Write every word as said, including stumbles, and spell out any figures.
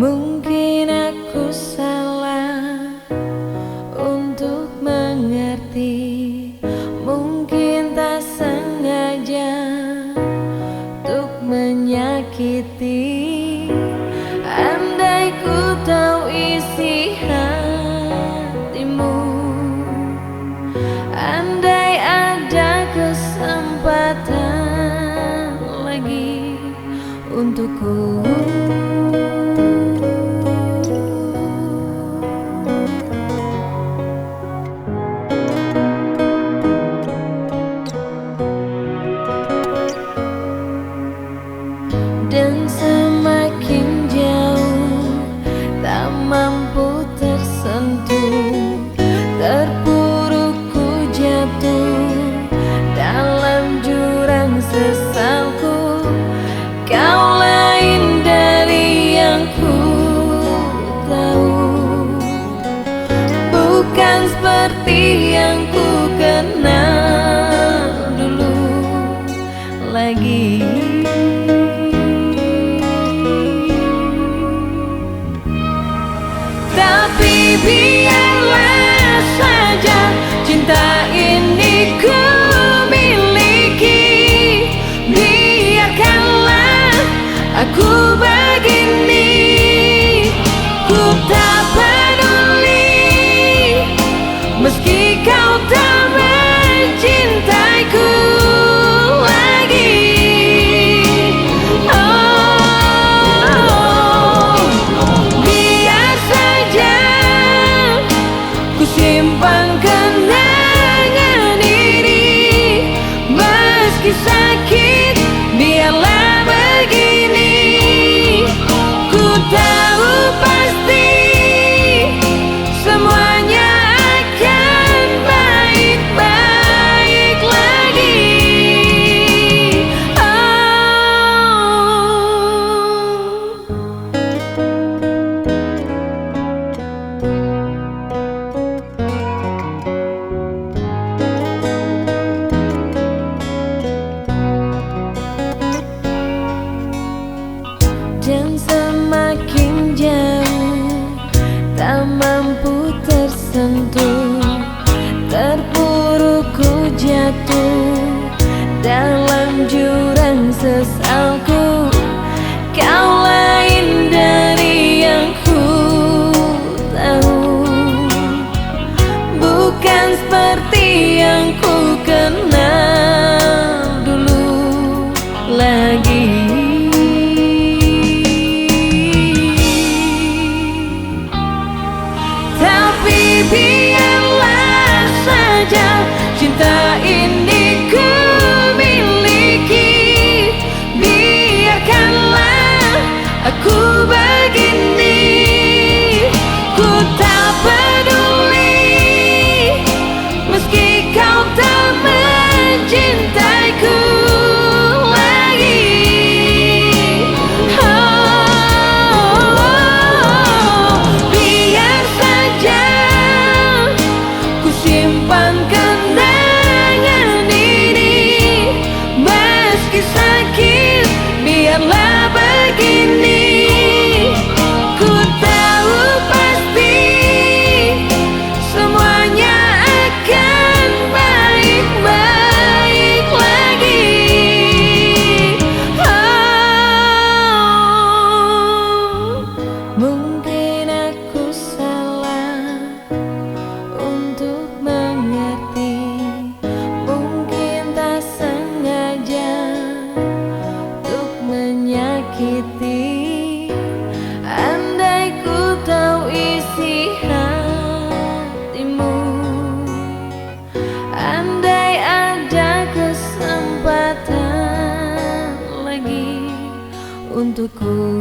Mungkin aku salah untuk mengerti, mungkin tak sengaja untuk menyakiti. Andai ku tahu isi hatimu, andai ada kesempatan lagi untukku. Dan semakin jauh, tak mampu tersentuh, terpuruk ku jatuh dalam jurang sesalku. Kau lain dari yang ku tahu, bukan seperti yang ku kenal dulu lagi. Tapi biarlah saja cinta ini ku miliki, biarkanlah aku begini. Ku tak peduli meski kau tak mencintaiku lagi. Oh, biar saja ku simpan kenangan ini. Meski sakit, biarlah begini. Ku tahu pasti semuanya akan baik-baik lagi. Oh. Dan semakin jauh, tak mampu tersentuh, terpuruk ku jatuh dalam jurang sesalku. Kau lain dari yang ku tahu, bukan seperti yang ku kenal dulu lagi. Tapi biarlah saja cinta ini ku miliki. Biarkanlah aku begini. Ku tak peduli meski kau tak mencintaiku lagi. Oh, biar saja ku simpan kenangan ini. Meski sakit, biarlah begini. Ku tahu pasti semuanya akan baik-baik lagi. Oh, mungkin aku salah untuk mengerti, mungkin tak sengaja untuk menyakiti. Andai ku tahu isi hatimu, andai ada kesempatan lagi untukku.